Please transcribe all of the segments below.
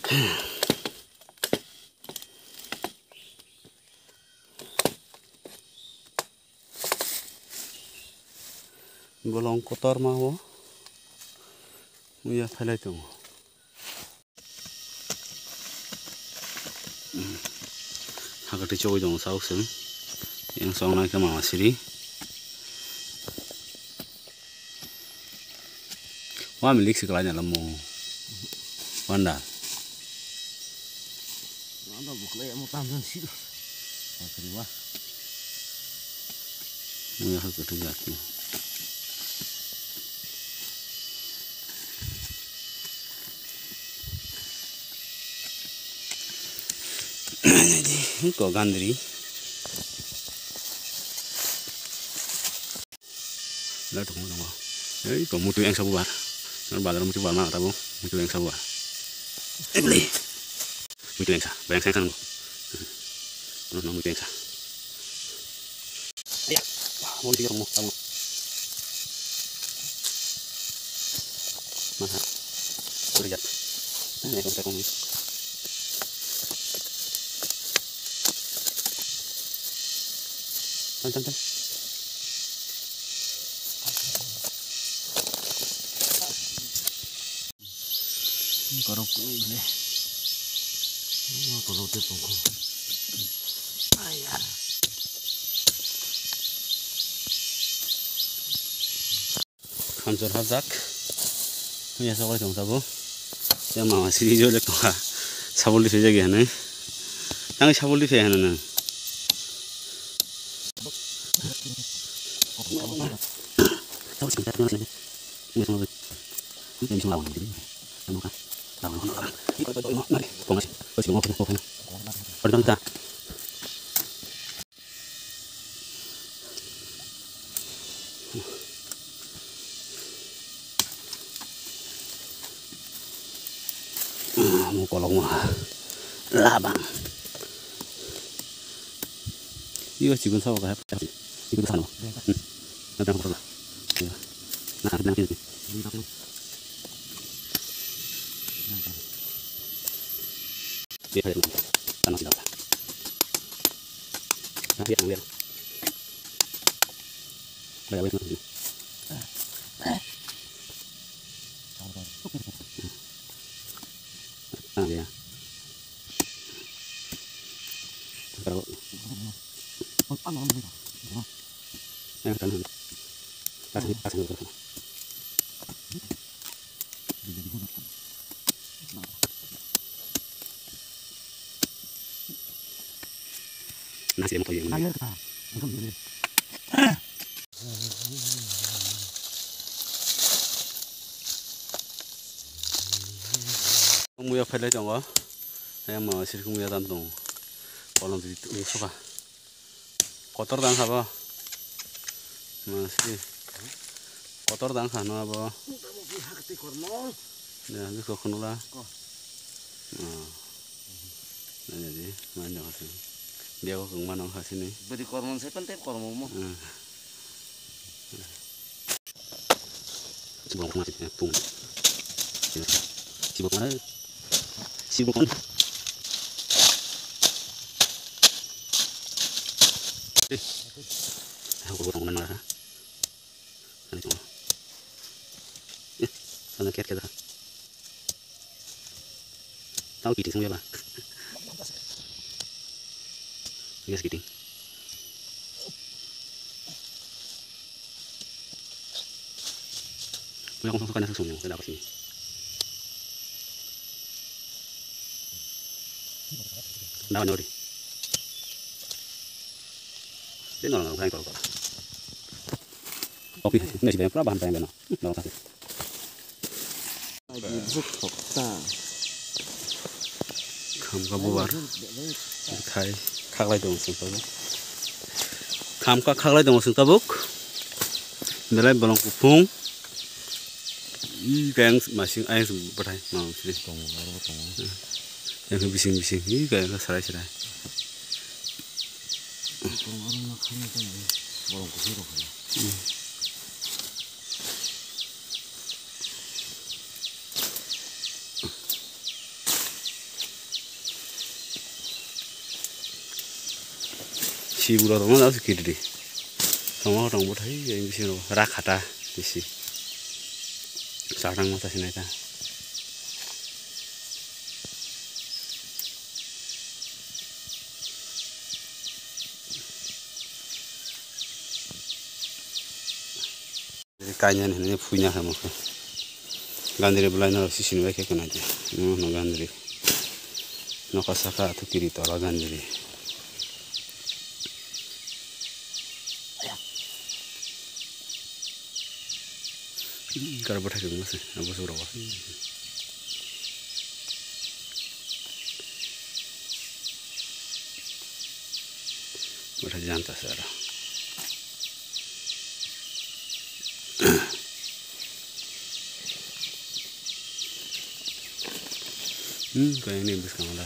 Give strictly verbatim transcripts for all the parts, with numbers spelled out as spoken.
Bolong kotorma o muya phailai tongo. Hakhe tei chogwi tongo, sauk chwng. Yang chong nai khe mama siri. Wa milik se kalai nalamo. Wanda. Wanda buklai amo tamjang siro. Bakri wa. Muya hakhe tei jati. Ko gandri. Lai tongmo tongo. Ei ko muitu engsa bubar. Bazar muitu bubar ma tabo. Muitu engsa bubar. Ebli. Muitu engsa. Bayang engsa nunggu. Muitu engsa. Iya. Wah, mau tiga rumah kamu. Mana? Lihat. Ini yang saya. Tan, tan, tan. Korok ko ile. Korok te tongkho. Aya. Khamchor hajak. Mia sabai tong tabo. Yang mama siri jole tongkha. Sabol di sejagi hane. Yang sabol di fe hane nang. Mo kolok mo labang. Iyo chikon sabo kahap. Ikut sana. Hmm. Nanti aku pernah. Iya. Nah, nanti. Dia kayak mana? Tanah tidak usah. Nah, dia yang lihat. Kayak apa itu? Ah, dia. Kalau Muya phailai tongo, ayang mama sirikung muya dan tongo, kolom twi tung soka. Kotor dang kha bo. Masi. Kotor dang kha no abo. Hakti kormo. Ya, bikho khunula. Ko. Oh. Nanya di, mana kha sini. Dia kok kung mana kha sini. Beri kormo sai pen tep kormo mo. Hmm. Sibuk mana sih? Pung. Sibuk mana? Sibuk mana? Eh. Aku buat mana? Ini cuma. Eh, sana kiat kiat. Tau kiting semua ya, Bang. Yes, kiting. Punya kosong suka nasi sumbu, tidak apa sini. Dawan nori. Dia nol nol kain kalau kalau. Kopi, ini sih pura bahan kain benar. Nol satu. Khamka bubar khai khaklai tongo chwng tabuk. Khamka khaklai tongo chwng tabuk. Belai bolong kuphung. Ih, kayang masing ayang bwthai mang sini. Tongo, aro tongo. Yang bising bising, ih, kayang sarai sarai. Tongo, aro ma khamya tongo, bolong kuphung rok hai. Hmm. Tibula rok no aswk kiri di. Tongma tong bwthai yang bisi rok rakhata bisi. Satang masa sinai ta. Kainani hinwi phuina khe mokhe. Gandri bwlai norok sisini bai khe khwnadi. Omo hwno gandri. Nokha saka athu kiri tola gandri. Kar bwthai khe mase, abo se rw. Bwthai janta se aro. Hmm, kaya ni bwskango da.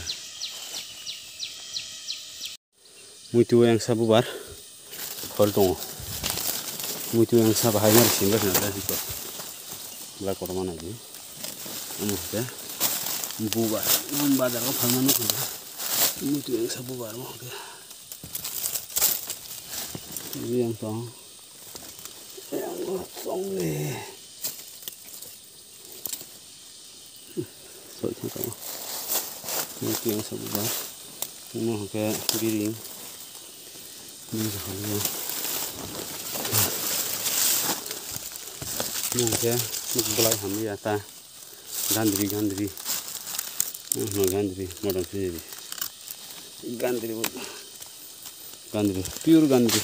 Muitu yang sa bubar. Khol tongo. Muitu yang sa bahai mari simba sina da hiko. Bla kotor mana di. Amo hwnkhe bubar. Bazar o phalmani hwnkhe. Muitu yang sa bubar mo hwnkhe. Yang tong. Yang tong ni. Soi thang tong. Muitu yang sa bubar. Amo hwnkhe biring. Biring sa bubar. Amo hwnkhe belai hamya ta. Gandri, gandri. Amo hwnkhe gandri, modern se. Gandri bo. Gandri, pure gandri.